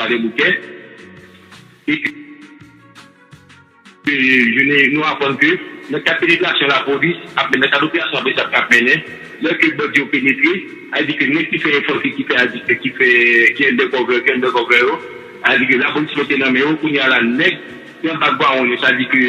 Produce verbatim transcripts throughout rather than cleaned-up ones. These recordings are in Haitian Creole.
Kwadèboukè. E ke, e, jounen nou aprann ke nan kad penetrasyon lapolis ap mennen, nan kad operasyon lapolis ap, ap mennen, lè ke bandi yo penetre, a di ke nèg ki fè enfantri, ki fè, a di ke, ki fè, ki undercover, ki undercover yo, a di ke lapolis mete nan men yo, kounye a la, nèg ki anba gwawon yo, sa di ke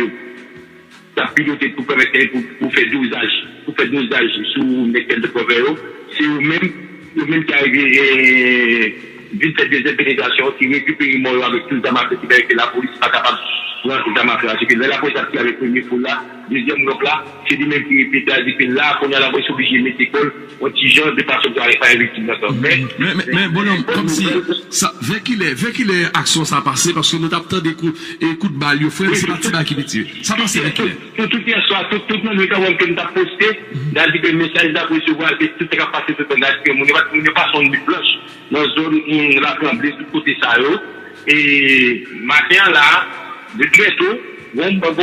k ap pilote pou pèmèt, pou, pou fè dozaj, pou fè dozaj sou nèg ki undercover yo. Se yo menm, yo menm ki arive, eh, vin fè dezyèm penetrasyon, ki rekipere mò yo avèk tout zam afe, ki fè ke lapolis pa kapab pran zam afe a. Se ke lè lapolis ap tire avèk premye foul la, dezyèm gwoup la, se li menm ki repete a, di ke la, kounye a lapolis oblije mete kò l, yon ti jan de fason pou al epaye viktim nan. Men, men, men, men, bonòm, kòmsi, sa, vè kilè, vè kilè aksyon sa pase, paske nou t ap tande kou, e kout bal yo, frè m, se pa ti bagay ki piti. Sa pase vè kilè? Tout, tout yè swa, tout, tout nan nwit an, wè m ke m t ap poste, n a di ke mesaj n ap resevwa, ke tout sa k ap pase tout tan, n a di ke moun yo pa, moun yo pase yon nwit blanch nan zòn, mm, Latranble, tout kote sa yo. E maten an la, de trè to, gon, gon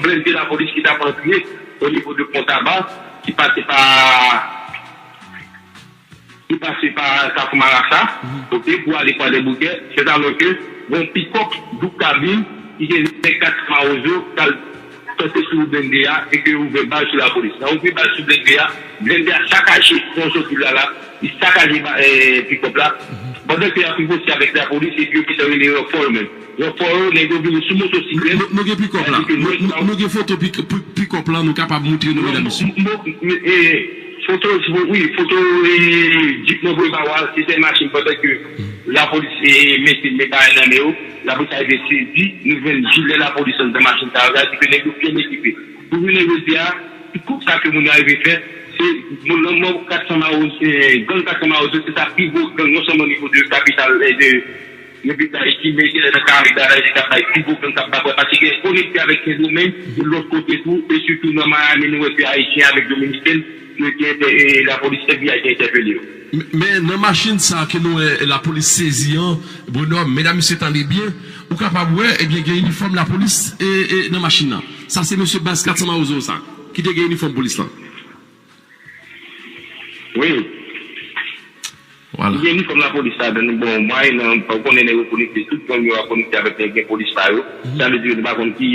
blende lapolis ki t ap antre o nivo de Pon Taba, ki pase pa ki pase pa Kafou Marasa, oke, pou ale Kwadèboukè, sètadi ke gon pikòp doub kabin ki gen nèg kat san Mawozo k al tante sou blende a e ke yo ouvè bal sou lapolis. Nan ouvri bal sou blende a, blende a sakaje, jan w sot di la la, li sakaje ba, eh, pikòp la. Pandan ke y ap negosye avèk lapolis epi yo gentan rele ranfò yo menm. Ranfò yo, nèg yo vini sou motosiklèt. Nou, nou gen pikòp la. Nou, nou, nou gen foto pik-, pi-, pikòp la, nou kapab montre nou, medam, mesye. Foto, wi, foto, e, jip mwen voye ba w a, se sèl machin pandan ke lapolis, e, mete men bagay nan men yo. Lapolis arive sezi, nou jwenn jilè lapolis anndan machin sa yo. Sa vle di ke nèg yo byen ekipe. Pou jounen jodi a, tout sa ke moun yo arive fè, se moun nan mò kat san Mawozo, e, gang kat san Mawozo, se sa pi gwo gang, non sèlman o nivo de kapital, e, de Repiblik Dayiti, men genlè nan Karayib la, Dayiti k ap bay pi gwo gang k ap bay, paske gen konekte avèk Sendomeng, e lòt kote tou, e sitou nan Miami, nou wè ke Ayisyen avèk Dominiken, yo te, e, lapolis, F B I te entèpele yo. Men, men nan machin sa ke nou wè lapolis sezi an, Bonòm, medam, mesye, tande byen, ou kapab wè, ebyen, gen inifòm lapolis, e, e, nan machin nan. Sa se mesye baz kat san Mawozo sa, ki te gen inifòm polis lan. Wi. Vwala. Gen inifòm lapolis ladan, bon, mwayennan, ou konnen nèg yo konekte, tout gang yo ap konekte avèk nèg gen polis pa yo. Sa vle di ke nou pa konn ki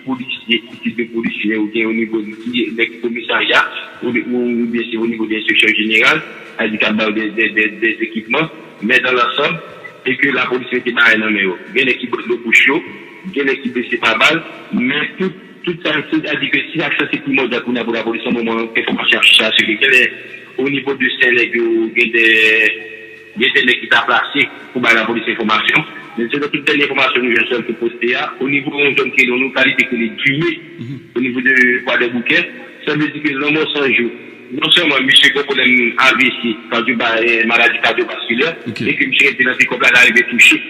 polisye, ki tip de polisye, oubyen o nivo de ki nèg komisarya, ou, oubyen se o nivo de enspeksyon jeneral, sa vle di k ap ba yo de, de, de, de ekipman, men dans l'ensemble, e ke lapolis mete bagay nan men yo. Gen nèg ki bwè dlo bouch yo, gen nèg ki blese pa bal, men tout Tout sa, sètadi ke si aksè se primòdyal kounye a pou lapolis nan moman enfòmasyon ap chèche a, se ke genlè o nivo de Sèlè yo gen de, gen de nèg ki ta plase pou bay lapolis enfòmasyon. Men selon tout dènye enfòmasyon nou jwenn sou poste a, o nivo yon zòn ki rele, yon lokalite ki rele Dime, o nivo de Kwadèboukè, sa vle di ke Lanmò San Jou, non sèlman misye gen pwoblèm A V C, kadyo, maladi kadyovaskilè, e ke misye rete nan pikòp la, l arive touche.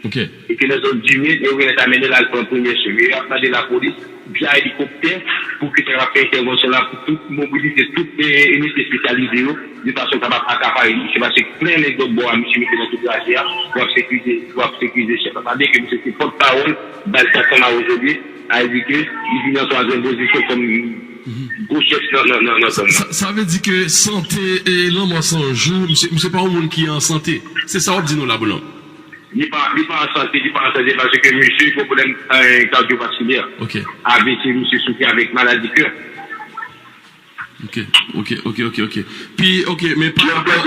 E ke nan zòn Dime, yo genlè ta mennen l al pran premye swen. Men y ap mande lapolis via elikoptè pou ke ta kapab fè entèvansyon la, pou tout mobilize tout, e, inite espesyalize yo, de fason kapab akapare misye, paske plen nèg lòt bò a misye mete nan tout trajè a, pou ap sekirize, pou ap sekirize chèf la. Pa bliye ke misye se pòtpawòl baz kat san Mawozo li ye, sa vle di ke li vin an twazyèm pozisyon kòm gwo chèf nan, nan, nan, nan zòn nan. Sa, sa vle di ke sante, e, Lanmò San Jou, misye, misye pa yon moun ki an sante. Se sa w ap di nou la, Bonòm? Li pa, li pa an sante, li pa an sante paske misye gen pwoblèm, eh, kadyovaskilè. Ok. A V C, misye soufri avèk maladi kè. Ok, ok, ok, ok, ok. Pi, ok, men pa, pa,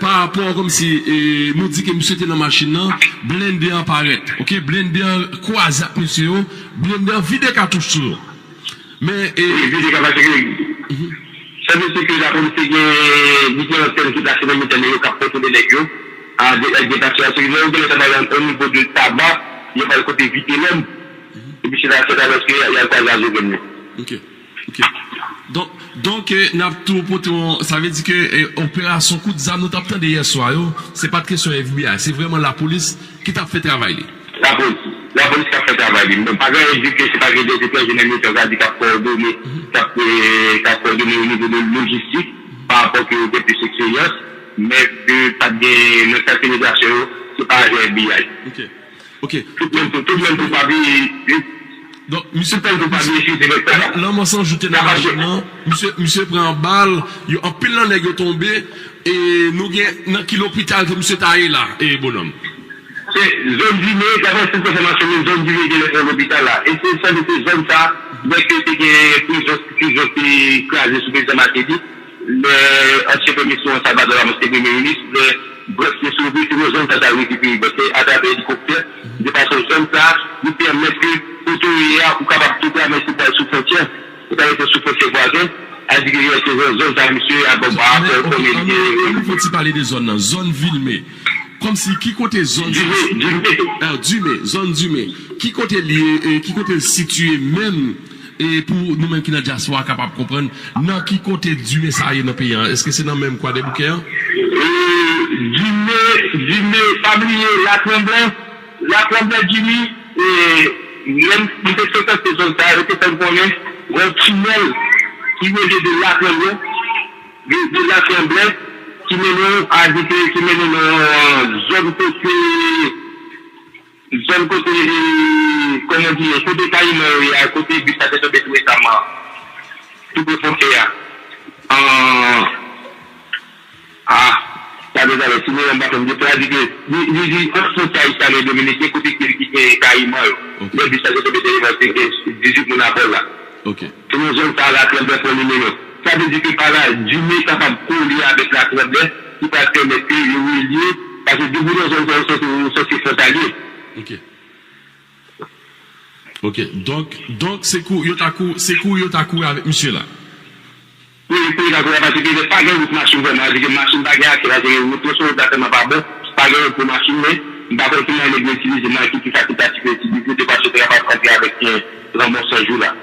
pa rapò kòmsi, eh, nou di ke misye te nan machin nan, blende an parèt. Ok, blende an kwaze ak mesye yo, blende an vide katouch sou yo. Men, e, wi, vide ka paske sa vle di ke lapolis te gen diferan tèn ki plase nan mitan nèg yo k ap kontwole nèg yo. A, de, ak de pase a, se lè yo genlè ta bay o nivo de Taba, yo pral kote Vitelòm. Epi se la, se la lòske y al kwaze a Zogèn nan. Ok, ok. Donk, donk, e, n ap tou pote yon, sa vle di ke, e, operasyon kout zam nou t ap tande yè swa yo, se pa t kesyon F B I, se vrèman lapolis ki t ap fè travay li. Lapolis, lapolis k ap fè travay li. Bon, pa gen anyen di ke se pa gen de etranje nan mitan, sa di k ap kowòdone, k ap, eh, k ap kowòdone o nivo de lojistik, pa rapò ke yo gen plis eksperyans, men ke pa t gen nan kad penetrasyon yo, se pa ajan F B I. Ok. Ok. Tout moun tou, tout moun tou pa bliye, donk, misye, tout moun tou pa bliye, si se vre, Lanmò San Jou te nan machin nan, misye, misye pran bal, yo, anpil nan nèg yo tonbe, e nou gen nan ki lopital ke misye ta ye la, e bonòm. Se zòn Dime, daprè sèten enfòmasyon, men zòn Dime genlè se lopital la. E se sanble se zòn sa, byen ke te gen prizon, prizon ki kraze sou prizon Mateli. Lè ansyen premye minis Salvador Ramos te premye minis, lè brèf te sou lopital, se nan zòn sa ta rekipere. Paske atravè elikoptè, de fason zòn sa, li pèmèt ke kote w ye a, ou kapab tou travèse pou al sou fwontyè, ou travèse sou fwontyè vwazen, a di ke se zòn sa, misye, a, bon, a, Men, ok, konnen ann, ann nou fon ti pale de zòn nan. Zòn Vilme. Kòmsi, ki kote zòn Dime, Dime. Ah, Dime, zòn Dime. Ki kote li ye, e ki kote l sitiye menm, e pou nou menm ki nan dyaspora kapab konprann, nan ki kote Dime sa ye nan peyi a? Èske se nan menm Kwadèboukè an? E, Dime, Dime, pa bliye Latranblè. Latranblè, Dime, e, menm, m te frekante zòn sa, yo te fè m konnen, gen yon tinèl ki rele de Latranblè, de, de Latranblè, ki mennen w a di ke, ki mennen nan zòn kote, zòn kote, e, kòman di, kote Kayiman yo ye a, kote bis la te tonbe tou resaman, tou pre fwontyè a. An, a, sa deja lè, si nou yon baton, m te di ke, li, li, li, ant fwontyè ayisyen e dominiken, kote ke, ki gen Kayiman yo. Ok. Lè bis la te tonbe te rive, te gen dizuit moun atè la. Ok. Se nan zòn sa a Latranblè pran nimewo. Sa vle di ke pa la, Dime kapab kole avèk Latranblè, ki pral pèmèt ke yo relye, paske depi nan zòn sa, yo sanse, yo sanse fwontalye. Ok. Ok. Donk, donk, se kou, yo ta kou, se kou, yo ta kouri avèk misye la. Wi, kou yo ta kouri, paske pa gen wout machin vrèman, paske machin pa gen aksè, paske wout yo sou wout la tèlman pa bon, pa gen wout pou machin, men m pa konn ki manyè nèg yo itilize, manyè ki plis atletik yo itilize, de fason yo te kapab antre avèk, e, lanmò san jou la.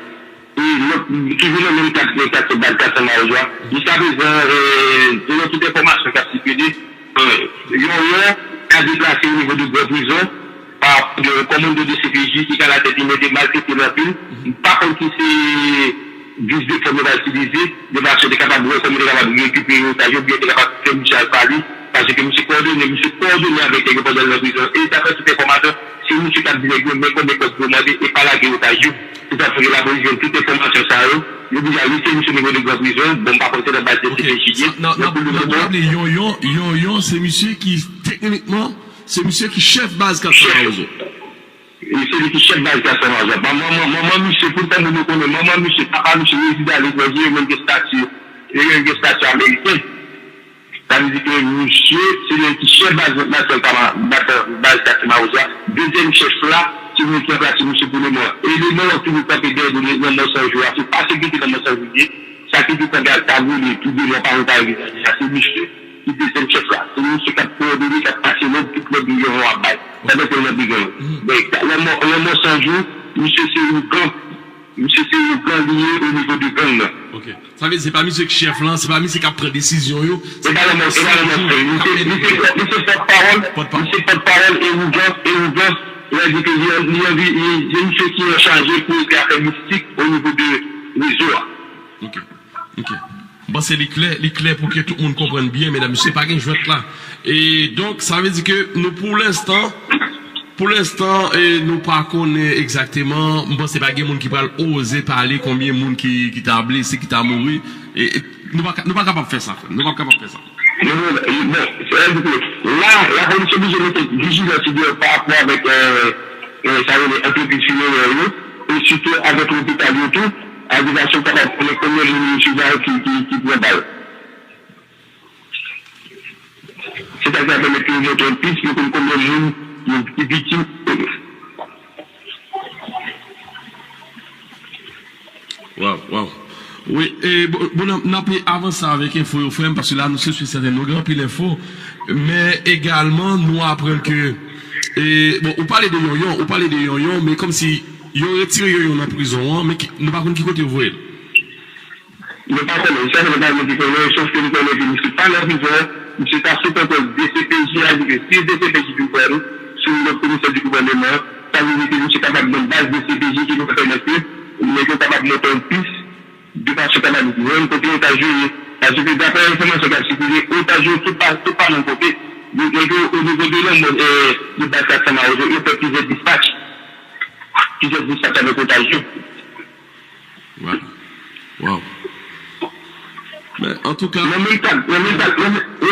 E lòt, toujou nan menm kad, e, kat, baz kat San Mawozo a. Jiskaprezan, e, selon tout enfòmasyon k ap sikile, e, Yonyon ka deplase o nivo de Gran Prizon, pa, e, kòmando de C P J ki ka latèt li mete maltrete l anpil. M pa konn si se vis de fòm yo pral itilize, de fason yo te kapab wè kòman yo te kapab rekipere otaj yo, oubyen yo te kapab fè misye al pale, paske misye kowòdone, misye kowòdone avèk nèg yo pandan l nan prizon. E daprè tout enfòmasyon, se misye k ap di nèg yo, men konbyen kòb pou yo mande, e pa lage otaj yo. Se sa k fè ke lapolis jwenn tout enfòmasyon sa yo. Yo deja lese misye nivo de gran prizon. Bon, m pa konn se nan baz de Ok. C P J li ye. Sa, nan, Men nan, pou le nan, moman, nan, Yonyon, Yonyon, se misye ki, teknikman, se misye ki chèf baz kat San Mawozo. E se li ki chèf baz kat San Mawozo. Manman, manman, manman misye, pou tan moun yo konnen, manman misye, papa misye, rezide aletranje, yo menm gen estati, yo menm gen estati ameriken. Sa vle di ke misye, se li ki chèf baz nasyonal, baz, baz kat San Mawozo a. Dezyèm chèf la, se moun ki ranplase misye pou le moman. Eleman yo toujou kanpe dèyè nou nan lanmò san jou a. Se pa sekirite lanmò san jou li ye. Sa ki te tande al tabou li, tou de lè pa yon kare vizaje a. Se misye ki dezyèm chèf la. Se misye k ap kowòdone, k ap pase lòd, tout lòd yo yon ap bay. Pandan ke l nan prizon an. Donk, lanmò, lanmò san jou, misye se ougan. Misye se ougan li ye o nivo de gang nan. Ok. Sa vle di se pa misye ki chèf lan, se pa misye k ap pran desizyon yo, se pa misye ki k ap ede yo. Misye, misye pòtpawòl, misye pòtpawòl e ougan, e ougan, lè di ke li, li anvi, li, li misye ki an chaje pou ede afè mistik o nivo de rezo a. Ok, ok. M panse li klè, li klè pou ke tout moun konprann byen, medam, mesye, pa gen jwèt la. E donk, sa vle di ke nou, pou lenstan, pou lenstan, e, nou pa konnen egzakteman, m panse pa gen moun ki pral oze pale konbyen moun ki, ki ta blese, ki ta mouri. E, e, nou pa ka, nou pa kapab fè sa, frè. Nou pa kapab fè sa. Non, non, bon, se, e, la, lapolis oblije mete vijilans li deyò pa rapò avèk, e, e, sa rele antrepriz finerè yo, e sitou avèk lopital yo tou, a de fason kapab konnen konbyen moun yo sou ki, ki, ki pran bal. Se sa k ap pèmèt ke yo monte yon pis, yo konn konbyen moun yo ki viktim. Waw, waw. Wi, e, bon, bon, n ap, n ap avanse avèk enfo yo, frè m, paske la, nou se sou sèten, nou gen anpil enfo, men egalman, nou aprann ke, e, bon, ou pale de Yonyon, ou pale de Yonyon, men kòmsi yo retire Yonyon nan prizon an, men ki, nou pa konn ki kote yo voye l. Nou pa konnen, sa nou pa gen ki konnen, sòf ke nou konnen ke misye pa nan prizon, misye ta sou kontwòl D C P J a, di ke si D C P J vin pran nou, si nou lòt komisè di gouvèneman, sa vle di ke misye kapab gen baz D C P J ki pral pèmèt ke nèg yo kapab monte yon pis, de fason kapab jwenn kote otaj yo ye. Paske daprè enfòmasyon k ap sikile, otaj yo tout pa, tout pa menm kote. Nèg yo, o nivo de lanmò, e, de baz kat San Mawozo, yo fè plizyè dispatch. Plizyè dispatch avèk otaj yo. Waw. Waw. Men, antouka. Nan menm kad, nan menm kad, nan menm, wi,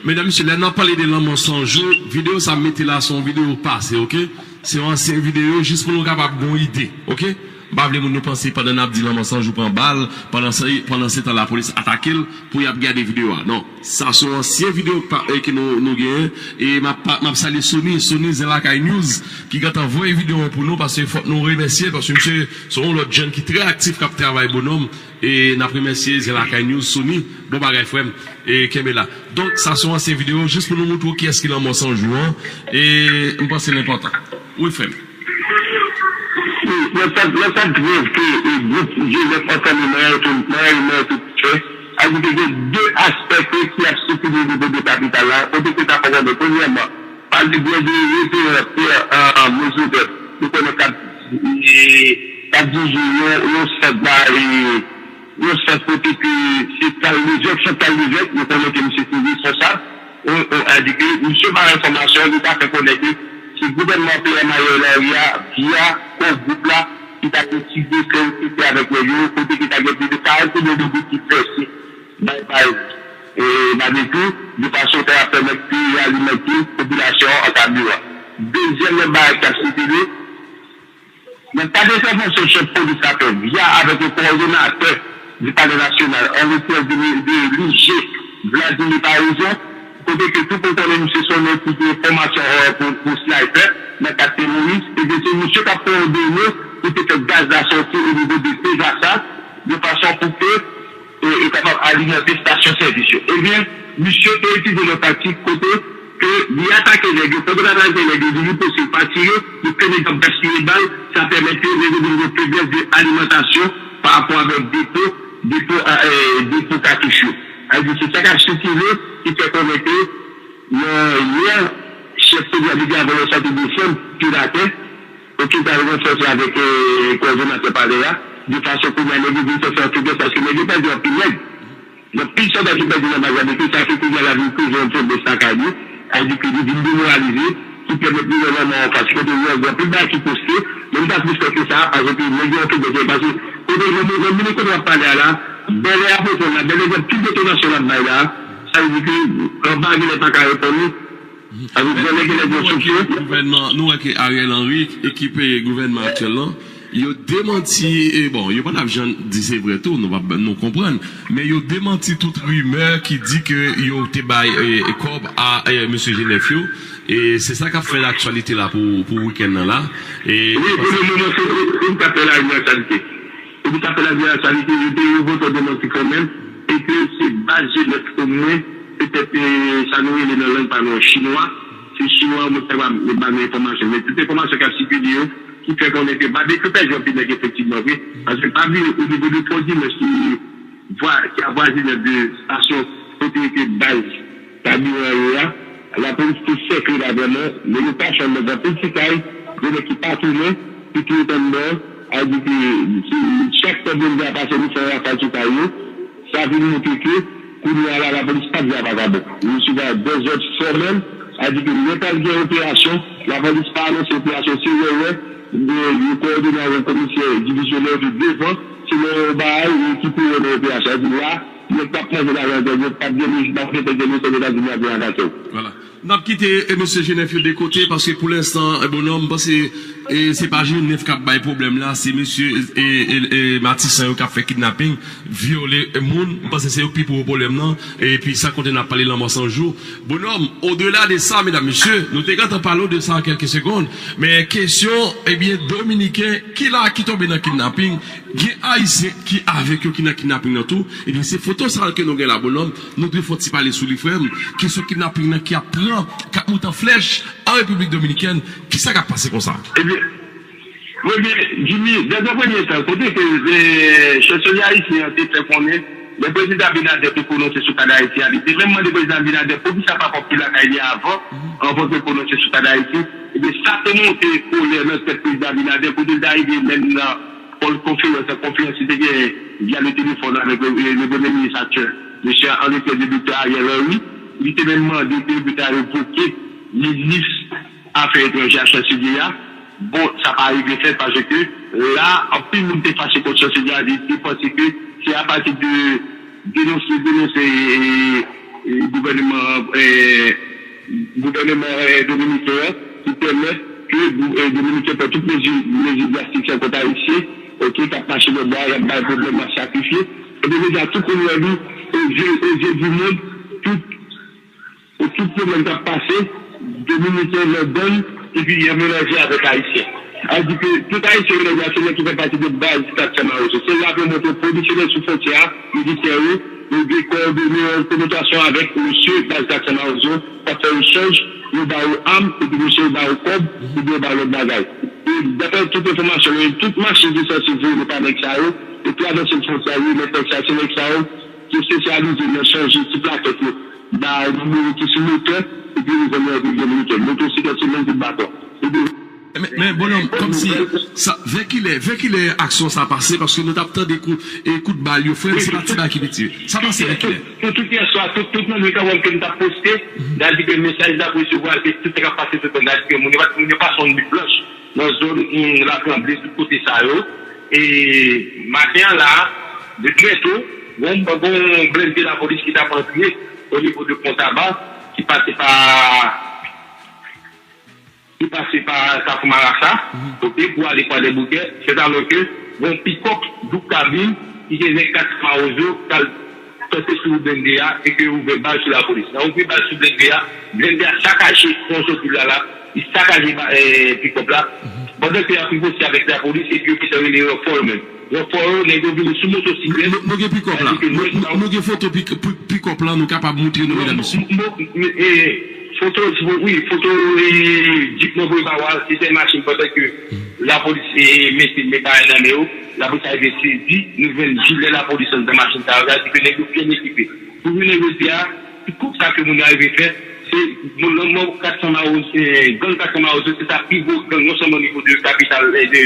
medam, mesye, lè n ap pale de Lanmò San Jou, videyo sa m mete la, se yon videyo pase, oke? Se yon ansyen videyo, jis pou nou kapab gen yon ide, oke? M pa vle moun yo panse pandan n ap di Lanmò San Jou pran bal, pandan se, pandan se tan lapolis atake l, pou y ap gade videyo a. Non, sa se yon ansyen videyo pa, e, ke nou, nou genyen. E m ap, pa- m ap salye Sony, Sony Zen Lakay News, ki gentan voye videyo an pou nou, paske fòk nou remèsye l, paske misye se yon lòt jèn ki trè aktif, k ap travay bonòm. E n ap remèsye Zen Lakay News, Sony, bon bagay, frè m. E kenbe la. Donk, sa se yon ansyen videyo, jis pou nou montre w kiyès ki Lanmò San Jou an. E m panse l enpòtan. Wi, frè m. Wi, nan sa, nan sa grèv ke e, gwoup Jozèf Ansanm nan Rayonman yo te fè, ajoute gen de aspè ke ki ap sikile nivo de kapital la, kote ke ta fè konnen, premyèman, pa gen dwa gen referan Pyè Mozodèf, nou konnen k ap k ap dirije yon, yon sant ba, e, yon sant kote ke se Kal Levèk, sant Kal Levèk, nou konnen ke misye se responsab, on, on, adike, misye pa enfòmasyon, li ta fè konnen ke se gouvènman P M Ariel Henry a, via kò gwoup la, ki ta deside fè yon trete avèk nèg yo, kote ki ta gen plis de karant milyon de goud ki vèse bay baz e Babekyou, de fason ke ap pèmèt ke yo alimante popilasyon an an kabiran. Dezyèm nan bagay k ap sikile, nan kad entèvansyon chèf polis la fè via avèk yon kowòdonatè di Palè Nasyonal an referans de, de l'I G, Vladimir Paraison, kote ke tout moun konnen misye se yon nèg ki gen fòmasyon pou, pou snaypè nan kad teworis, ebyen se misye k ap kowòdone pou te fè gaz la sòti o nivo de Pevasa, de fason pou ke e, e kapab alimante estasyon sèvis yo. Ebyen, misye te itilize yon taktik kote ke li atake nèg yo, pandan l atake nèg yo, li riposte, li pa tire, li fè nèg yo ap gaspiye bal, sa pèmèt ke nèg yo vin gen feblès de alimantasyon pa rapò avèk depo, depo, e, depo katouch yo. Sa vle di, se sa k ap sikile, ki fè konnen ke nan yè, chèf polis la te di avan yon sòti desann, pil atè, Okipe al ranfòse avèk kowòdonatè palè a, de fason kounye a nèg yo vin fè fè yon feblès paske nèg yo pèdi anpil nèg. Gen anpil sòlda ki pèdi nan baz la depi sa fè kounye a la vin koze yon feblès lakay li, sa vle di ke li vin demoralize, ki pèmèt li wè lanmò anfas kote li wè gen anpil bagay ki poste, men li pa plis fè ke sa, paske nèg yo yon feblès, paske kote nan moman kote w ap pale a la, bèlè ap reponn la, bèlè gen anpil detonasyon l ap bay la, sa vle di ke anba vilè pa ka reponn li. Sa vle di, lè gen lè gen solisyon. Gouvènman, nou wè ke Ariel Henry, ekip gouvènman aktyèl lan, yo demanti, e bon, yo pa t ap janm di se vre tou, nou pa, nou konprann, men yo demanti tout rimè ki di ke yo te bay e, kòb a e, mesye Jenèf yo, e se sa k ap fè laktyalite la pou, pou wikenn nan la. E, Wi, pou le moman, se, se, se, se, Pou nou kapab la vin a salite. Pou nou kapab la vin a salite, yo te revote demanti kanmenm, e ke se baz Jenèf omwen, petèt sa nou rele nan lang pa nou an chinwa, se chinwa omwen ki ta ba nou enfòmasyon. Men tout enfòmasyon k ap sikile yo, ki fè konnen ke Babekyou pèdi anpil nèg efektivman vre, paske pa bliye o nivo de Fò Dimèch ki vwa, ki avwazine de estasyon kote ke baz kabiran yo a, lapolis te sèke la vrèman, men yo pa fè nèg anpil ti kay, gen nèg ki pa tounen, ki tou ret anndan, a di ke si chak tan blende a pase nou fè yon rafal sou kay yo, sa vin montre ke kounye a la lapolis pa t vin a vakabon. Yo resevwa dèzòd fòmèl, a di ke lè pral gen operasyon, lapolis pa anonse operasyon, se wè wè, yon kowòdone avèk komisè divizyonè ki devan, se lè yo bay e ki pou wè nan operasyon. Sa di la, Nèg k ap manje lajan nèg yo, p ap gen lojik, p ap gen tèt gen lojik, Etazini ap vin atake w. Vwala. N ap kite e mesye Jenèf yo de kote, paske pou lenstan, e bonòm, m panse e se pa Jenèf k ap bay pwoblèm la, se mesye e, e, e Matisan yo k ap fè kidnaping, vyole e moun, m panse se yo k pi poko pwoblèm nan, epi san konte n ap pale Lanmò San Jou. Bonòm, odela de sa, medam, mesye, nou te gentan pale w de sa an kèlke segonn, men kesyon, ebyen, Dominiken, ki la ki tonbe nan kidnaping, Gen Ayisyen ki avèk yo ki nan kidnaping nan tou. Ebyen, se foto sa a ke nou gen la, bonòm. Nou dwe fè yon ti pale sou li, frè m. Kesyon kidnaping nan ki ap pran, k ap moute an flèch an Repiblik Dominikèn. Kisa k ap pase konsa? Ebyen, ebyen, Jimmy, dans un premier temps, kote ke e, chèf sòlda ayisyen an te fè konnen, Lè Prezidan Abinader te pwononse sou ka Dayiti a, li te menm mande Prezidan Abinader poukisa pa pòp ki lakay li avan, anvan ke l pwononse sou ka Dayiti. Ebyen, sa te monte kolè nan tèt Prezidan Abinader, kote l ta rive menm nan hall konferans, nan konferans li te genyen via le telefòn avèk le, le, le premye minis aktyèl, mesye Henri Pierre Debicteur, Ariel Henry. Li te menm mande ke yo ta revoke minis afè etranjè a, Chanselier a. Bon, sa pa rive fèt paske la, anpil moun te fache kont Chanselier a, li te panse ke se apati de denonse, denonse, e, e, gouvènman, e, gouvènman, e, dominiken an ki pèmèt ke gou-, e, Dominiken pran tout mezi, mezi drastik sa kont Ayisyen, oke, k ap mache nan bwa, y ap bay pwoblèm, y ap sakrifye. Ebyen, jodi a, tout moun wè li, o zye, o zye di mond, tout e tout pwoblèm k ap pase, Dominiken ladan l, epi y melanje avèk Ayisyen. Sa vle di ke tout Ayisyen yo jodi a, se nèg ki fè pati de baz Kat San Mawozo. Se la pou yo montre polis yo sou fwontyè a, militè yo, yo dekowòdone an konotasyon avèk mesye baz Kat San Mawozo, k ap fè echanj, yo ba yo am, epi mesye yo ba yo kòb, epi yo ba yo lòt bagay. E daprè tout enfòmasyon yo, tout machin ki sanse voye pa nèg sa yo, yo travèse fwontyè a, yo met nèg sa yo, se nèg sa yo ki espesyalize nan chanje ti plakèt yo, ba nimewo ki sou motè, epi yo vann yo anpil dominiken. Motosiklèt se menm bout baton. Epi Men, men, bonòm, kòmsi, sa, vè kilè, vè kilè aksyon sa pase, paske nou t ap tande kou, e kout bal yo, frè m, se pa ti bagay ki piti. Sa pase vè kilè? Tout, tout yè swa, tout, tout nan mikawon ke m t ap poste, sa di ke mesaj n ap resevwa, se tout sa k ap pase sou tè, sa di ke moun yo pa, moun yo pase yon nwit blanch nan zòn, mm, Latranble, tout kote sa yo. E maten an la, de trè to, gon, gon blende lapolis ki t ap antre o nivo de Pon Taba, ki pase pa, ki pase pa Kafou Marasa, oke, pou ale Kwadèboukè, sètalò ke gon pikòp doub kabin ki gen nèg Kat San Mawozo k al tante sou blende a e ke yo ouvè bal sou lapolis. Nan ouvri bal sou blende a, blende a sakaje, kon jodi la la, li sakaje ba-, eh, pikòp la. Pandan ke y ap negosye avèk lapolis, epi yo gentan rele ranfò yo menm. Ranfò yo, nèg yo vini sou motosiklèt. Nou, nou, nou gen pikòp la. Nou, nou, nou gen foto pik-, pi-, pikòp la, nou kapab montre nou, medam, mesye. Bon, bon, eh, foto, wi, foto, eh, djip mwen voye ba w a, se de machin pandan ke lapolis, eh, mete, mete bagay nan men yo. Lapolis arive sezi, nou jwenn jilè lapolis anndan machin sa yo, sa vle di ke nèg yo byen ekipe. Pou jounen jodi a, tout kont sa ke moun yo arive fè, se moun nan mò Kat San Mawozo, eh, gang Kat San Mawozo, se sa pi gwo gang, non sèlman o nivo de kapital, eh, de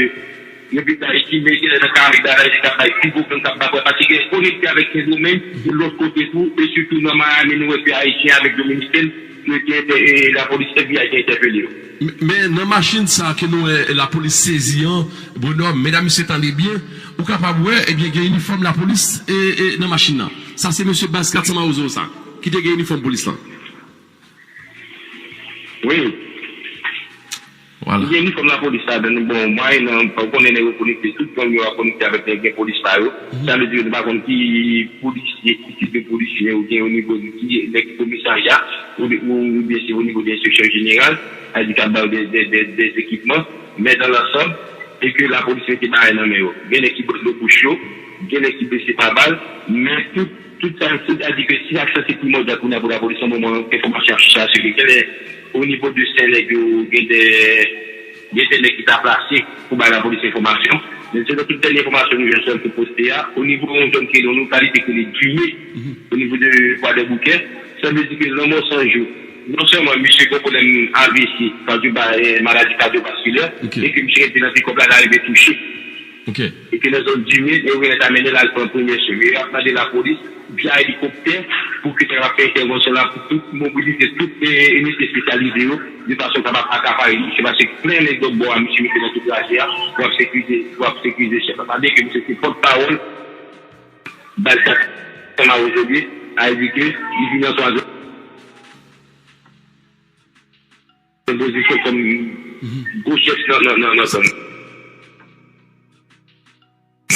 Repiblik Dayiti, men genlè nan Karayib la, Dayiti k ap bay pi gwo gang k ap bay, paske gen konekte avèk Sendomeng, e lòt kote tou, e sitou nan Miami, nou wè ke Ayisyen avèk Dominiken, yo te entè-, e lapolis F B I te entèpele yo. Men, men nan machin sa ke nou wè lapolis sezi an, bonòm, medam, mesye, tande byen, ou kapab wè, ebyen, gen inifòm lapolis, e, e nan machin nan. Sa se mesye baz Kat San Mawozo sa, ki te gen inifòm polis lan. Wi. Vwala. Gen inifòm lapolis ladan l. Bon, mwayennan, ou konnen nèg yo konekte, tout gang yo ap konekte avèk nèg gen polis pa yo. Sa vle di ke nou pa konn ki polisye, ki tip de polisye ou gen o nivo de ki nèg ki komisarya, ou, ou, oubyen se o nivo de enspeksyon jeneral, sa vle di k ap ba yo de, de, de, de ekipman, men dans l'ensemble, e ke lapolis mete bagay nan men yo. Gen nèg ki bwè dlo bouch yo, gen nèg ki blese pa bal, men tout Tout sa, sètadi ke si sa k sanse primòdyal kounye a pou lapolis nan moman enfòmasyon ap chèche a, se ke genlè o nivo de Sèlè yo gen de, gen de nèg ki ta plase pou bay lapolis enfòmasyon. Men selon tout dènye enfòmasyon nou jwenn sou poste a, o nivo yon zòn ki rele, yon lokalite ki rele Dime, o nivo de Kwadèboukè, sa vle di ke Lanmò San Jou, non sèlman misye gen pwoblèm A V C, kadi-, ba-, eh, maladi kadyovaskilè, e ke misye rete nan pikòp la, l arive touche. E ke nan zòn Dime, yo genlè ta mennen l al pran premye swen. Men y ap mande lapolis, via elikoptè, pou ke ta kapab fè entèvansyon la, pou tout mobilize tout, eh, inite espesyalize yo, de fason kapab akapare misye, paske plen nèg lòt bò a, misye mete nan tout trajè a, pou ap sekirize, pou ap sekirize chèf la. Pa bliye ke misye se pòtpawòl baz Kat San Mawozo, sa vle di ke li vin an twazyèm pozisyon kòm gwo chèf nan, nan, nan, nan zòn.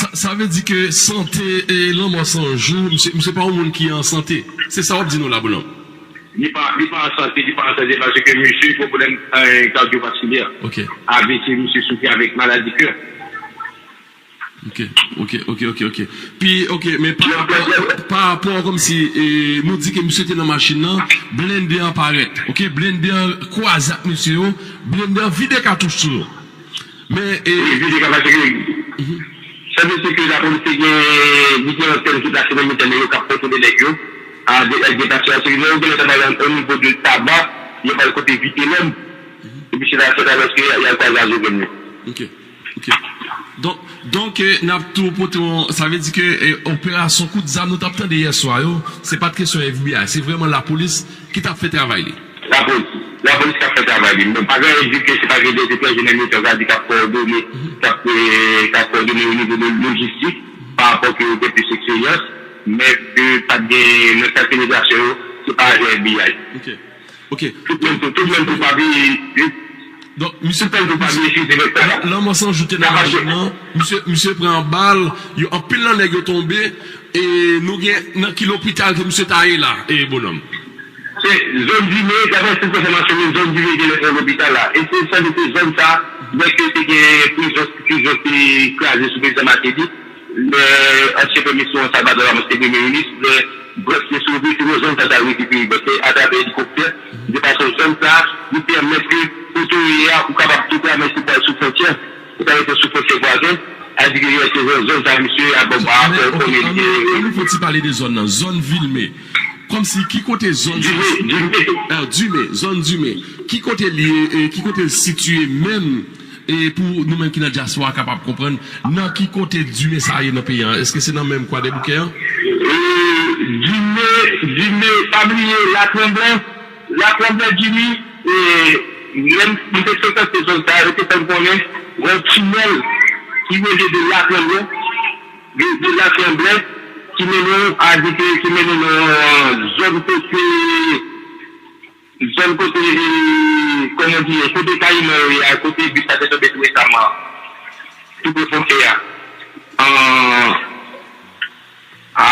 Sa, sa vle di ke sante e Lanmò San Jou, misye, misye pa yon moun ki an sante. Se sa w ap di nou la, bonòm? Li pa, li pa an sante, li pa an sante paske misye gen pwoblèm, eh, kadyovaskilè. A V C, misye soufri avèk maladi kè. Ok, ok, ok, ok, ok. Pi, ok, men pa rapò, pa rapò kòmsi, eh, nou di ke misye te nan machin nan, blende an parèt. Ok, blende an kwaze ak mesye yo, blende an vide katouch sou yo. Men, eh, wi, vide katouch, wi. Mhm. Sa vle di ke lapolis te gen, li gen antèn ki plase nan mitan nèg yo k ap kontwole nèg yo. A, de, ak deplase a, se lè yo genlè t ap al o nivo de Taba, yo pral kote Vitelòm. Epi se la, se la lòske y al kwaze a Zogrenn yo. Ok, ok. Donk, donk, eh, n ap tou pote yon, sa vle di ke, eh, operasyon kout zam nou t ap tande yè swa yo, se pa t kesyon F B I, se vrèman lapolis ki t ap fè travay li. Lapolis, lapolis k ap fè travay li. Bon, pa gen anyen di ke se pa gen de etranjè nan mitan, sa di k ap kowòdone, k ap, eh, k ap kowòdone o nivo de lojistik, pa rapò ke yo gen plis eksperyans, men ke pa t gen, nan kad penetrasyon yo, se pa ajan F B I. Ok. Ok. Tout menm tou, tout menm tou pa bliye, Donk, misye tout menm tou pa bliye, eskize, men sa la. Lanmò San Jou te nan machin nan, misye, misye pran bal, yo, anpil nan nèg yo tonbe, e nou gen nan ki lopital ke misye ta ye la, e bonòm. Se zòn Dime, daprè sous enfòmasyon yo, zòn Dime genlè se yon lopital la. E se sanble se zòn sa, lè ke te gen prizon, prizon te kraze sou prezidan Martelly, lè ansyen premye minis Salvador Ramos te premye minis, lè Brest te sove, se nan zòn sa ta rekipere Brest atravè elikoptè. De fason zòn sa, li pèmèt ke kote w ye a, ou kapab tou travèse pou al sou fwontyè. Ou travèse sou fwontyè vwazen, a di ke se zòn, zòn sa misye ap ba fè konnen li te. Ann nou fè ti pale de zòn nan, zòn Vilme. Kòmsi ki kote zòn sa? Dime, Dime. Ah, Dime, zòn Dime. Ki kote li ye, e ki kote l sitiye menm? E pou nou menm ki nan dyaspora kapab konprann, nan ki kote Dime sa ye nan peyi a? Èske se nan menm Kwadèboukè an? E, Dime, Dime, pa bliye Latranblè, Latranblè Dime, e, menm m te frekante zòn sa, yo te fè m konnen, gen yon tinèl ki rele de Latranblè, de, de Latranblè, ki mennen w a di ke, ki mennen nan zòn kote, zòn kote, e, kòman di, kote Kayiman yo ye a, kote bis la te tonbe tou resaman an, tou pre fwontyè a. An, a,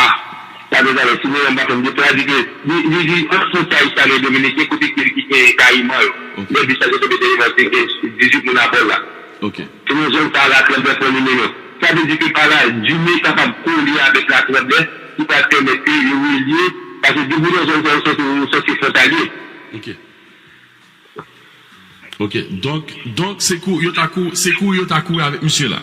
sa de talè, si memwa m pa fè m defo, a di ke li, li, li ant fwontyè ayisyen ak dominiken, kote ke li gen Kayiman yo. Ok. Lè bis la te tonbe dèyè, te gen dizuit moun abò l la. Ok. Se nan zòn sa a Latranblè pran nimewo. Sa vle di ke pa la, Dime kapab kole avèk Latranblè, ki pral pèmèt ke yo relye, paske depi w nan zòn sa, ou sanse, ou sanse fwontalye. Ok. Ok. Donk, donk, se kou, yo ta kou, se kou yo ta kouri avèk misye la.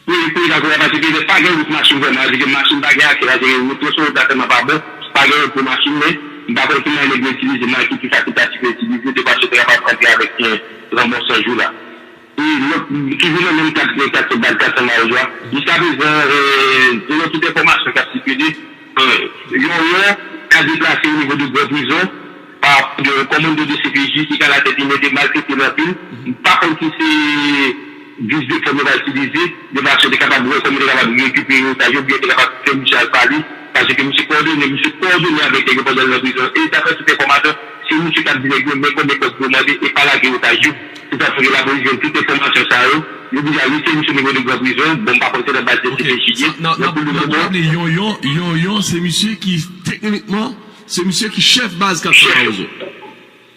Wi, kou yo ta kouri, paske pa gen wout machin vrèman, paske machin pa gen aksè, paske wout yo sou wout la tèlman pa bon, pa gen wout pou machin, men m pa konn ki mwayen nèg yo itilize, mwayen ki plis fasil, fasil yo itilize, de fason yo te kapab antre avèk, eh, Lanmò San Jou la. E lòt, toujou nan menm kad, e, kad baz Kasanmawozo a. Jiskaprezan, e, selon tout enfòmasyon k ap sikile, e, Yonyon ka deplase o nivo de Gran Prizon pa rapò de yon kòmando de C P J ki ka latèt li mete maltrete l anpil. M pa konn si se vis de fòm yo va itilize, de fason yo te kapab wè kòman yo te kapab rekipere otaj yo, oubyen yo te kapab fè misye al pale, paske misye kowòdone, misye kowòdone avèk nèg yo pandan l nan prizon. E daprè tout enfòmasyon, se misye k ap di nèg yo, men konbyen kòb pou yo mande, e pa lage otaj yo. Se sa fè ke lapolis jwenn tout enfòmasyon sa yo. Yo deja lese misye o nivo de Gran Prizon. Bon, m pa konn se nan baz de C P J li ye. Men pou lemoman, Yonyon, Yonyon, se misye ki, teknikman, se misye ki chèf baz Kasanmawozo.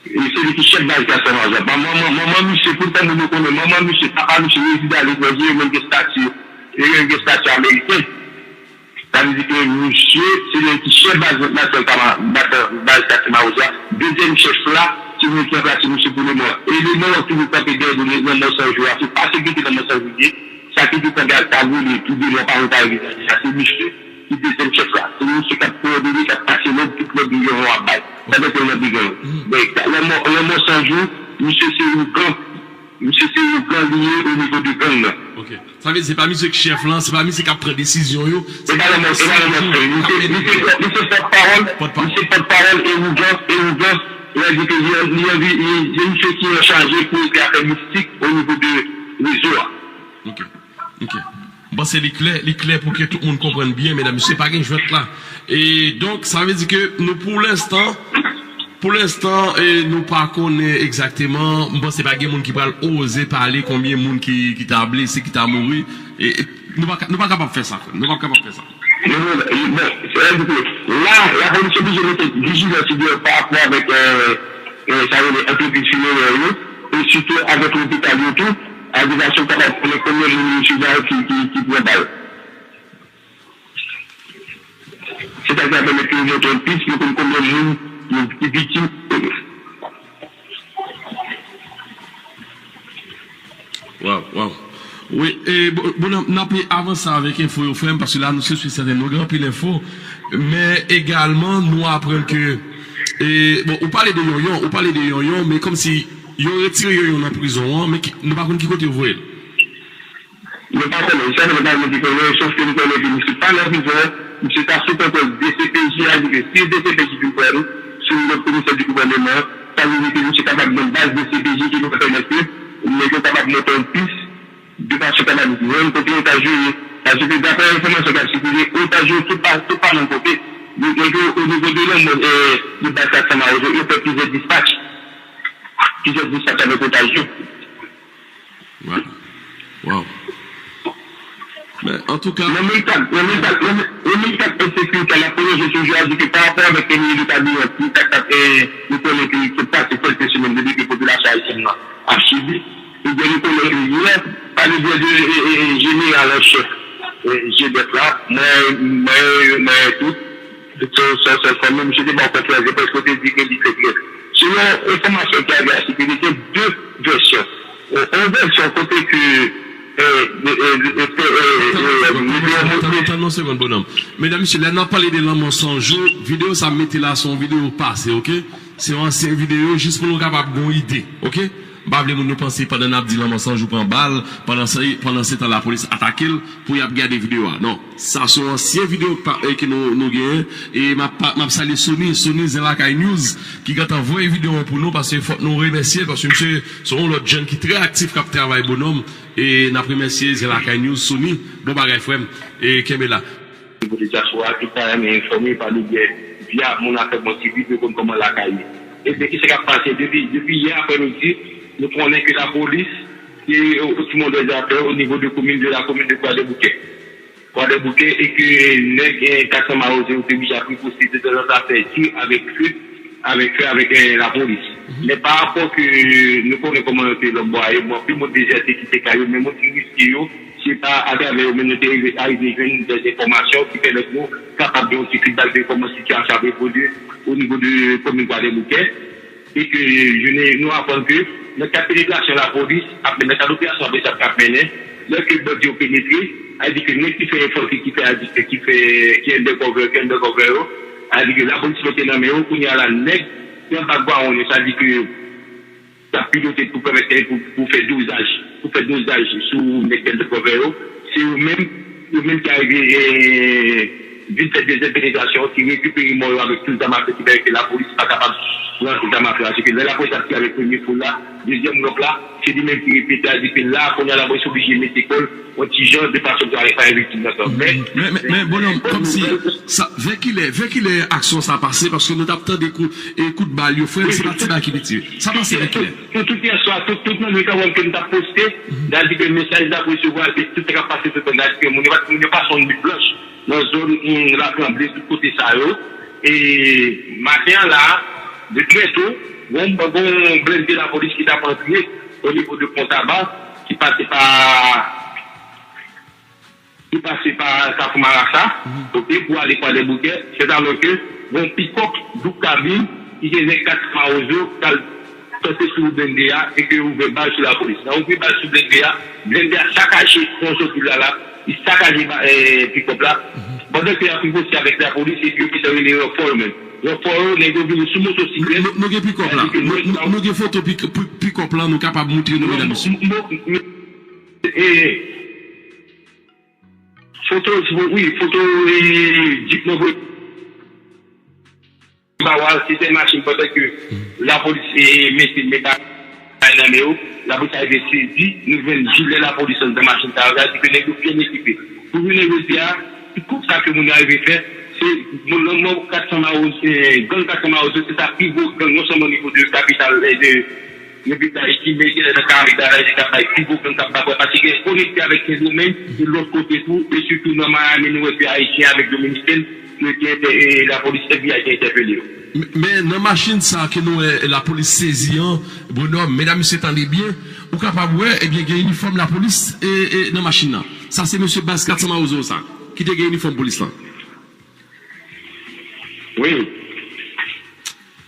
E se li ki chèf baz Kasanmawozo. Manman, manman misye, pou tan moun yo konnen, manman misye, papa misye, rezide aletranje, yo menm gen estati, yo menm gen estati ameriken. Sa vle di ke misye, se li ki chèf baz nasyonal, baz, baz Kasanmawozo a. Dezyèm chèf la, se moun ki ranplase misye pou lemoman. Eleman w ap toujou kanpe dèyè do Lanmò San Jou a, se pa sekirite Lanmò San Jou li ye. Sa ki te tande al ta boule, tou de lò pa yon kare vizaje a, se misye ki dezyèm chèf la. Se misye k ap kowòdone, k ap pase lòd, tout lòd yo ap bay. Sa vle di nan brigan yo. Men, Lanmò, Lanmò San Jou, misye se ougan. Misye se ougan li ye o nivo de gang nan. Ok. Sa vle di se pa misye k chèf lan, se pa misye k ap pran desizyon yo, se pa Lanmò San Jou k ap mennen yo. Misye, misye pòtpawòl, misye pòtpawòl e ougan, e ougan, li di ke li, li anvi, li, li misye ki an chaje pou regle afè mistik o nivo de rezo a. Ok. Ok. M panse li klè, li klè pou ke tout moun konprann byen, medam, mesye, pa gen jwèt la. E donk, sa vle di ke nou, pou lenstan, pou lenstan, e, nou pa konnen egzakteman, m panse pa gen moun ki pral oze pale konbyen moun ki, ki ta blese, ki ta mouri. E, e, nou pa ka, nou pa kapab fè sa, frè. Nou pa kapab fè sa. Non, non, non, bon, sa vle di ke la, lapolis oblije mete vijilans li deyò pa rapò avèk, e, e, sa rele antrepriz finerè yo, e sitou avèk lopital yo tou. Avitasyon kapab konnen konbyen moun yo chita ki, ki, ki pran bal. Se sa k ap pèmèt ke yo monte yon pis, yo konn konbyen moun ki viktim. Waw, waw. Wi, e, bon, bon, n ap, n ap avanse avèk enfo yo, frè m, paske la, nou, se sèten, nou gen anpil enfo, men egalman, nou aprann ke, e, bon, ou pale de Yonyon, ou pale de Yonyon, men kòmsi yo retire Yonyon nan prizon an, men ki, nou pa konn ki kote yo voye l. Nou pa konnen, sa nou pa gen ki konnen, sof ke nou konnen ke misye pa nan prizon, misye ta sou kontwòl D C P J a, li gen sis D C P J ki pran nou, sou lòd komisè di gouvèneman, sa vle di ke misye kapab nan baz D C P J ki nou konnen ke nèg yo kapab monte yon pis, de fason kapab jwenn kote otaj yo ye. Paske daprè enfòmasyon k ap sikile, otaj yo tout pa, tout pa menm kote. Nèg yo, o nivo de lanmò, e, de baz kat san Mawozo, yo fè plizyè dispatch. Plizyè dispatch avèk otaj yo. Wow. Wow. Men, antouka, nan menm kad, nan menm kad, nan menm, nan menm kad ensekirite a, n ap pwolonje toujou a di ke pa rapò avèk ennmi de Kabilan, ki ta, ta, e, nou konnen ke, ki pase kèlke semèn depi ke popilasyon ayisyèn nan ap sibi. Ebyen, nou konnen ke yè, pa de, de, de, e, e, e, jeneral an chèf, e, G D F la, mwen, mwen, mwen tou, se, se, se, se, menm misye te ba w konferans de près kote di ke li fè grèv. Selon enfòmasyon ki rive a sikile, gen de vèsyon. Yon vèsyon kote ke, e, e, e, e, e, e, e, e, mete yon mot. Tann yon segond, bonòm. Medam, mesye, lè n ap pale de Lanmò San Jou, videyo sa m mete la, se yon videyo pase, oke? Se yon ansyen videyo, jis pou nou kapab gen yon ide, oke? M pa vle moun yo panse pandan n ap di Lanmò San Jou pran bal, pandan se, pandan se tan lapolis atake l, pou y ap gade videyo a. Non, sa se yon ansyen videyo pa, e, ke nou, nou genyen. E m ap, pa- m ap salye Sony, Sony Zen Lakay News, ki gentan voye videyo an pou nou, paske fòk nou remèsye l, paske misye se yon lòt jèn ki trè aktif, k ap travay bonòm. E n ap remèsye Zen Lakay News, Sony, bon bagay, frè m. E kenbe la. Nivo de dyaspora ki ta renmen enfòme pa de byè via moun afè bon sivil, yo konn kòman lakay ye. Ebyen, kisa k ap pase? Depi, depi yè aprèmidi, nou konnen ke lapolis, se, e, o ti modèzatè o nivo de komin, de la komin de Kwadèboukè. Kwadèboukè, e ke nèg, e, kat san Mawozo yo te oblije ap riposte de tanzantan ap fè tir avèk fe, avèk fe, avèk, e, lapolis. Men pa rapò ke nou konnen kòman yo te lòtbò a, yo, bon, anpil moun dezète kite kay yo, men moun ki riske yo, se pa atravè yo menm nou te rive, arive jwenn dèz enfòmasyon ki pèmèt nou kapab gen yon ti fidbak de kòman sitiyasyon ap evolye o nivo de komin Kwadèboukè. E ke jounen nou aprann ke nan kad penetrasyon lapolis ap mennen, nan kad operasyon lapolis ap, ap mennen, lè ke bandi yo penetre, sa vle di ke nèg ki fè enfantri, ki fè, ki fè, ki undercover, ki undercover yo, sa vle di ke lapolis mete nan men yo, kounye a la, nèg ki anba gwawon yo, sa vle di ke k ap pilote pou pèmèt, pou, pou fè dozaj, pou fè dozaj sou nèg ki undercover yo, se yo menm, yo menm ki arive, e, vin fè dezyèm penetrasyon, ki rekipere mò yo avèk tout zam afe, ki fè ke lapolis pa kapab rantre zam afe a. Se ke lè lapolis ap tire avèk premye foul la, dezyèm lòk la, se li menm ki repete a di ke la, kounye a lapolis oblije mete kò l yon ti jan de fason pou pa gen viktim nan tan. Men, men, men, men, bonòm, kòmsi, sa, vè kilè, vè kilè aksyon sa pase, paske nou t ap tande kou, e kout bal yo, frè m, se pa ti bal ki piti. Sa pase vè kilè? Tout, tout yè swa, tout, tout nan de kawòm ke m t ap poste, sa di ke mesaj n ap resevwa, epi tout sa k ap pase sou tè, sa di ke moun yo pa, moun yo pase yon nwit blanch nan zòn, mm, Latranble, tout kote sa yo. E maten an la, de trè to, gon, gon blende lapolis ki t ap antre o nivo de Pon Taba, ki pase pa ki pase pa Kafou Marasa, oke, pou ale Kwadèboukè, sètalò ke gon pikòp doub kabin ki gen nèg kat san Mawozo k al tante sou blende a e ke yo ouvè bal sou lapolis. Nan ouvri bal sou blende a, blende a sakaje, kon sot di la la, li sakaje ba- eh, pikòp la. Pandan ke y ap negosye avèk lapolis, epi yo gentan rele ranfò yo menm. Ranfò yo, nèg yo vini sou motosiklèt. Nou, nou gen pikòp la. Nou, nou, nou gen foto pik- pi- pikòp la, nou kapab moutre nou, medam, mesye. E, foto, wi, foto, e, jip nan voye ba w a, se de machin pandan ke lapolis, e, mete, mete bagay nan men yo, lapolis arive sezi, nou jwenn jilè lapolis anndan machin sa yo, sa vle di ke nèg yo byen ekipe. Pou jounen jodi a, tout kont sa ke moun yo arive fè, se moun nan mò kat san Mawozo, se gang kat san Mawozo, se sa pi gwo gang, non sèlman o nivo de kapital, e, de, Repiblik Dayiti, men genlè nan Karayib la, Dayiti k ap bay pi gwo gang k ap bay bwè, paske gen konekte avèk Sendomeng, e lòt kote tou, e sitou nan Miami, nou wè ke Ayisyen avèk Dominiken, yo te entè- e lapolis F B I te entèpele yo. Men, men nan machin sa ke nou wè lapolis sezi an, bonòm, medam, mesye, tande byen, ou kapab wè, ebyen, gen inifòm lapolis e, e nan machin nan. Sa se mesye baz kat san Mawozo sa, ki te gen inifòm polis lan. Wi.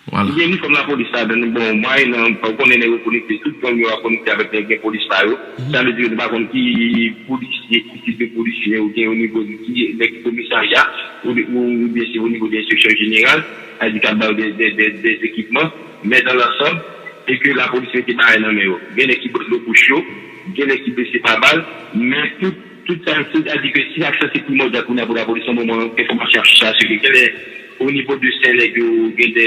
Vwala. Gen inifòm lapolis ladan, bon, mwayennan, ou konnen nèg yo konekte, tout gang yo ap konekte avèk nèg gen polis pa yo. Sa vle di ke nou pa konn ki polisye, ki tip de polisye nèg yo gen, o nivo de ki nèg ki komisarya, ou, ou, oubyen se o nivo de enspeksyon jeneral, sa vle di k ap ba yo de, de, de, de ekipman, men dan lansanm, e ke lapolis mete bagay nan men yo. Gen nèg ki bòdlo bouch yo, gen nèg ki blese pa bal, men tout, tout sa, se ta di ke si sa k sanse primòdyal kounye a pou lapolis nan moman enfòmasyon ap chache, ke genlè o nivo de Senlè yo gen de,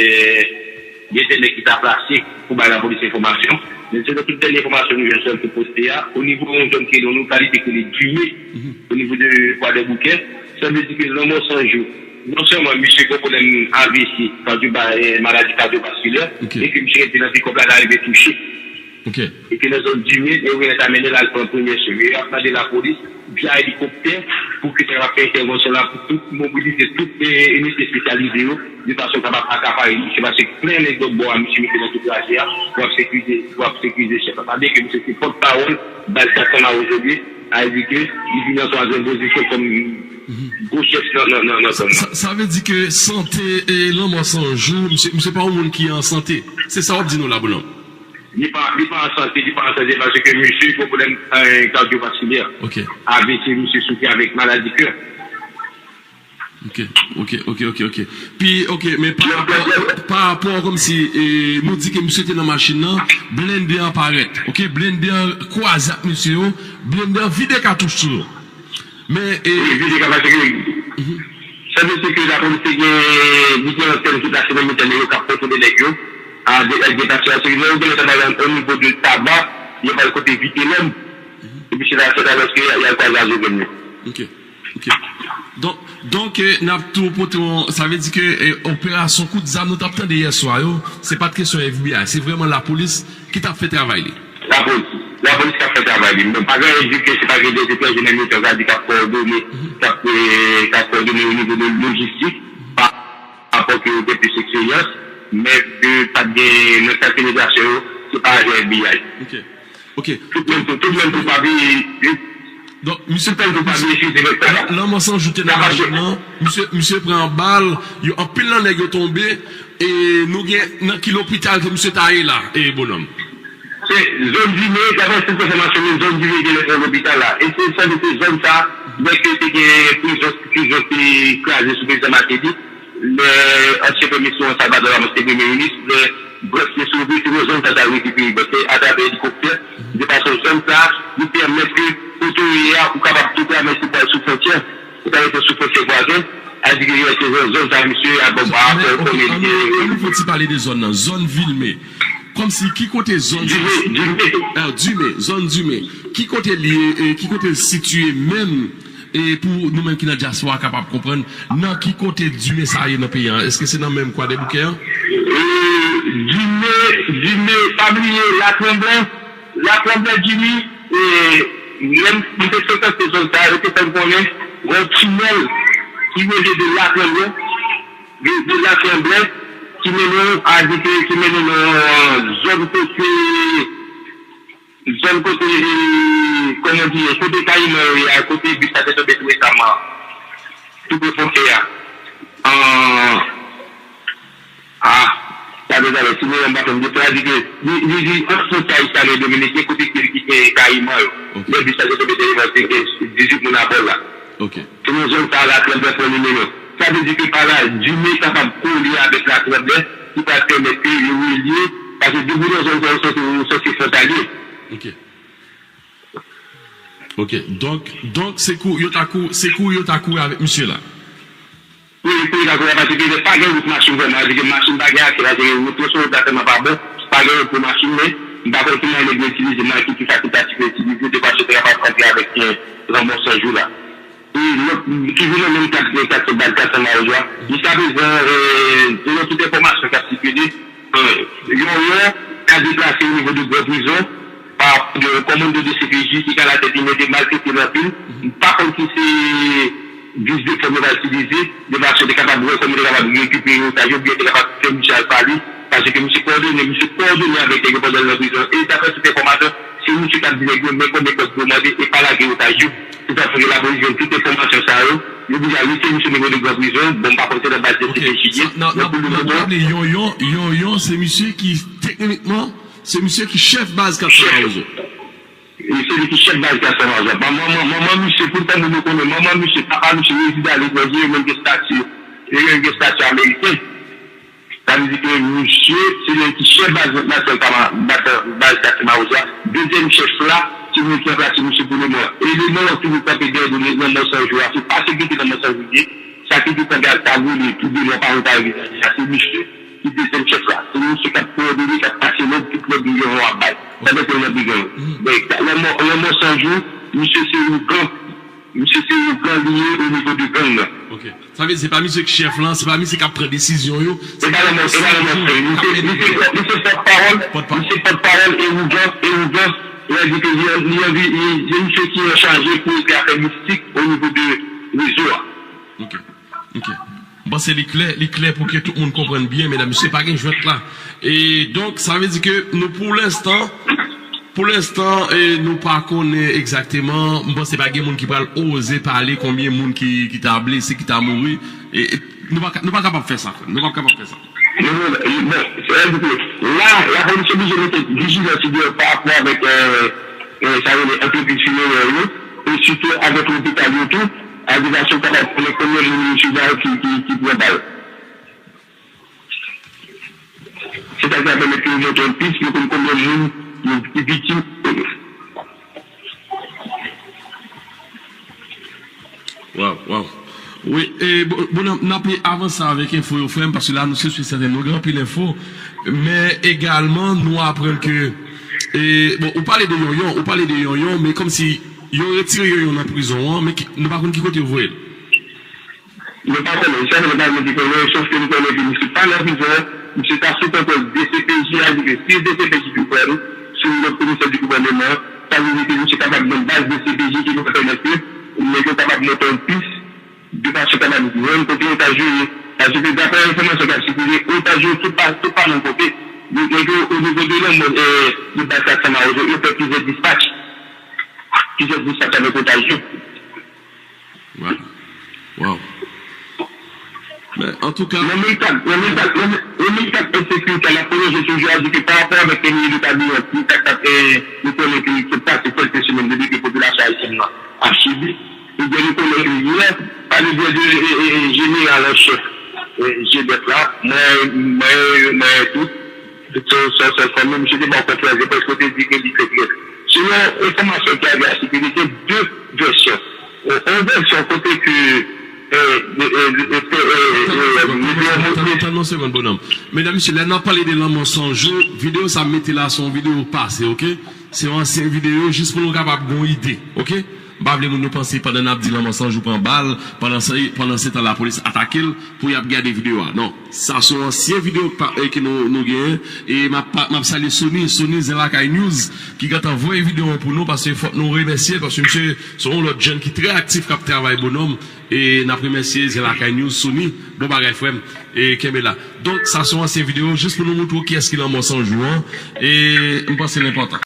gen de nèg ki ta plase pou bay lapolis enfòmasyon. Men selon tout dènye enfòmasyon nou jwenn sou poste a, o nivo yon zòn ki rele, yon lokalite ki rele Dume, o nivo de Kwadèboukè, sa vle di ke Lanmò San Jou, non sèlman misye gen pwoblèm A V C, kadyo, maladi kadyovaskilè, e ke misye rete nan pikòp la, l arive touche. E ke nan zòn Dume, yo genlè ta mennen l al pran premye swen. Men y ap mande lapolis, via elikoptè, pou ke ta kapab fè entèvansyon la, pou tout, mobilize tout, e, inite espesyalize yo, de fason kapab akapare misye, paske plen nèg lòt bò a, misye mete nan tout trajè a, pou ap sekirize, pou ap sekirize chèf la. Sa vle di ke misye se pòtpawòl baz Kat San Mawo jodi, sa vle di ke li vin an twazyèm pozisyon kòm gwo chèf nan, nan, nan, nan zòn nan. Sa, sa vle di ke sante e Lanmò San Jou, misye, misye pa yon moun ki an sante. Se sa w ap di nou la, bonòm? Li pa, li pa an sante, li pa an sante paske misye gen pwoblèm, eh, kadyovaskilè. A V C, misye soufri avèk maladi kè. Ok, ok, ok, ok, ok. Pi, ok, men pa rapò, pa rapò kòmsi, eh, nou di ke misye te nan machin nan, blende an parèt. Ok, blende an kwaze ak misye yo, blende an vide katouch sou yo. Men, eh, wi, vide katouch, wi. Sa vle di ke lapolis te gen diferan tèm tout lasemèn, yo te nèg yo k ap kontwole nèg yo. A, de, ak detasyon, se lè yo genlè ta bay o nivo de Taba, yo pral kote Vitelòm. Epi se la, se la lòske y al kwaze a Zogèn yo. Ok, ok. Donk, donk, eh, n ap tou pote yon, sa vle di ke, eh, operasyon kout zam nou t ap tande yè swa yo, se pa t kesyon F B I, se vrèman lapolis ki t ap fè travay li. Lapolis, lapolis k ap fè travay li. Bon, pa gen anyen di ke se pa gen de etranjè nan mitan, sa di k ap kowòdone, k ap, eh, k ap kowòdone o nivo de lojistik, pa rapò ke yo gen plis eksperyans, men ke pa t gen nan kalkilitasyon yo, se pa ajan F B I. Ok. Ok. Tout menm tou, tout menm tou pa bliye, Donk, misye pran, misye, Lanmò San Jou te nan machin nan, misye, misye pran bal, yo, anpil nan nèg yo tonbe, e nou gen nan ki lopital ke misye ta ye la, e bonòm. Se zòn Dume, daprè sèten enfòmasyon, men zòn Dume genlè pran lopital la. E se sanble se zòn sa, nèg yo te gen prizon, prizon te kraze sou prezidan Martelly. Lè ansyen premye minis Salvador Ramos te premye minis, lè Brest te sove, se nan zòn sa yo rekipere Brest atravè elikoptè. De fason, zòn sa, li pèmèt ke kote w ye a, ou kapab tou travèse pou al sou fwontyè. Ou travèse sou fwontyè vwazen, a di ke yo se zòn, zòn sa, misye, a, bon, pa rapò konnen li te. Ann nou fè ti pale de zòn nan, zòn Vilme. Kòmsi, ki kote zòn sa? Dume, Dume. Ah, Dume, zòn Dume. Ki kote li ye, e ki kote l sitiye menm? E pou nou menm ki nan dyaspora kapab konprann, nan ki kote Dume sa ye nan peyi a? Èske se nan menm Kwadèboukè an? E, Dume, Dume, pa bliye Latranblè, Latranblè Dume, e, menm m te frekante zòn sa, yo te fè m konnen, gen yon tinèl ki rele de Latranblè, de, de Latranblè, ki mennen w, a di ke, ki mennen w nan zòn kote zòn kote, e, kòman di, kote Kayiman yo ye a, kote bis la te tonbe tou resaman an. Tou pre fwontyè a. An, a, sa de talè, si memwa m pa fè m defo, a di ke li, li, li ant fwontyè ayisyen ak dominiken, kote ke li kite Kayiman yo. Lè bis la te tonbe, te rive dizuit moun abò l la. Se nan zòn sa a Latranblè pran nimewo. Sa vle di ke pa la, Dume kapab kole avèk Latranblè, ki pral pèmèt ke yo relye, paske depi w nan zòn sa, ou sanse, ou sanse fwontalye. Ok. Ok. Donk, donk, se kou yo ta kou, se kou yo ta kouri avèk misye la. Wi, kou yo ta kouri, paske pa gen wout machin vrèman, paske machin pa gen aksè, paske wout yo sou wout la tèlman pa bon, pa gen wout pou machin, men m pa konn ki mwayen nèg yo itilize, men ki, ki fakilte yo itilize, de fason te kapab antre avèk, eh, Lanmò San Jou la. E lòt, toujou nan menm kat, kat, kat, kat San Mawo a. Jiskaprezan, e, selon tout enfòmasyon k ap sikile, e, Yonyon ka deplase o nivo de Gran Prizon pa rapò de yon kòmando de C P J ki ka latèt li mete maltrete l anpil. M pa konn si se vis de fòm yo va itilize, de fason te kapab wè kòman te kapab rekipere otaj yo, oubyen te kapab fè misye al pale, paske misye kowòdone, misye kowòdone avèk nèg yo pandan l nan prizon. E daprè tout enfòmasyon, se misye k ap di nèg yo, men konbyen kòb pou yo mande, e pa lage otaj yo. Tout à fait, lapolis jwenn tout enfòmasyon sa yo. Yo deja lese misye nivo de gran prizon. Bon, m pa konn se nan baz de C P J li ye. Men pou le moman, yon yon yon yon se misye ki teknikman se misye ki chèf baz kat san mawozo. E se li ki chèf baz kat san mawozo. Manman manman misye, pou tan moun yo konnen manman misye, papa misye rezide aletranje, yo menm gen stati, yo menm gen stati ameriken. Sa vle di ke misye se li ki chèf baz nasyonal baz kat san mawozo a. Dezyèm chèf la, se moun ki ranplase misye pou le moman. Eleman an toujou kanpe dèyè li nan mò san jou a. Se pa sekirite nan mò san jou li ye. Sa ki te tande al tabou li tou de mwa pa yon kare vizaje a, se misye ki dezyèm chèf la. Se misye k ap kowòdone, k ap pase lòd, tout lòd yo yon ap bay. Sa dèfè yon ap gen. Men lanmò lanmò san jou, misye se yon gang. Misye se yon gang li ye o nivo de gang nan. Ok. Sa vle di se pa misye k chèf lan, se pa misye k ap pran desizyon yo. Se pa lanmò se pa lanmò frè. Misye misye pòt pawòl. Misye pòt pawòl e ougan e ougan. Lè di ke li li anvi li se misye ki an chaje pou ede afè mistik o nivo de rezo a. Ok. Ok. M panse li klè, li klè pou ke tout moun konprann byen, medam mesye, pa gen jwèt la. E donk, sa vle di ke nou pou lenstan, pou lenstan, e, nou pa konnen egzakteman, m panse pa gen moun ki pral oze pale konbyen moun ki, ki ta blese, ki ta mouri. E, e, nou pa ka, nou pa kapab fè sa, frè. Nou pa kapab fè sa. Non, non, non, bon, se vre ke la, lapolis oblije mete vijilans li deyò pa rapò avèk, e, e, sa rele antrepriz finerè yo, e sitou avèk lopital yo tou. Agitasyon kapab konnen konbyen moun yo sou la ki, ki, ki pran bal. Se sa ki ap pèmèt ke yo monte yon pis, yo konn konbyen moun yo ki viktim. Waw, waw. Wi, e, bon, bon, n ap, n ap avanse avèk enfo yo, frè m, paske la, nou se sou sèten, nou gen anpil enfo. Men egalman, nou aprann ke, e, bon, ou pale de Yonyon, ou pale de Yonyon, men kòmsi yo retire Yonyon nan prizon an, men ki, nou pa konn ki kote yo voye l. Nou pa konnen, sa nou pa gen ki konnen, sof ke nou konnen ke misye pa nan prizon an, misye ta sou kontwòl D C P J a, di ke si D C P J te pran nou, sou lòd komisè di gouvèneman, sa vle di ke misye kapab nan baz D C P J ki pral pèmèt ke nèg yo kapab monte yon pis, de fason kapab jwenn kote yo ta jere. Paske daprè enfòmasyon k ap sikile, otaj yo tout pa, tout pa menm kote. Nèg yo, o nivo de lanmò, e, de baz kat san mawozo, yo fè plizyè dispatch. Plizyè dispatch avèk otaj yo. Waw. Waw. Men, antouka, nan menm kad, nan menm kad, nan menm, nan menm kad ensekirite a, n ap pwolonje toujou a di ke pa rapò avèk enmi de Kabilan, ki ta, ta, e, nou konnen ke, ke pase kèlke semèn depi ke popilasyon ayisyèn nan ap sibi, ebyen nou konnen ke yè, pa de, de, de, e, e, e, jeneral an chèf, e, G D F la, mwen, mwen, mwen tout, Sou sèl fòm, misye te ba w konferans de près kote l di ke li fè grèv. Selon enfòmasyon ki rive a sikile, gen de vèsyon. Yon vèsyon kote ke, e, e, e, e, e, e, e, Tann yon segonn, bonòm. Medam, mesye, lè n ap pale de lanmò san jou, videyo sa m mete la, se yon videyo pase, oke? Se yon ansyen videyo, jis pou nou kapab gen yon ide, oke? M pa vle moun yo panse pandan n ap di lanmò san jou pran bal, pandan se, pandan se tan lapolis atake l, pou y ap gade videyo a. Non. Sa se yon ansyen videyo k pa, e, ke nou, nou genyen. E m ap, m ap salye Sony, Sony Zen Lakay News, ki gentan voye videyo an pou nou, paske fòk nou remèsye l, paske misye se yon lòt jèn ki trè aktif, k ap travay bonòm. E n ap remèsye Zen Lakay News, Sony, bon bagay, frè m. E kenbe la. Donk, sa se yon ansyen videyo, jis pou nou montre w kiyès ki lanmò san jou an. E m panse l enpòtan.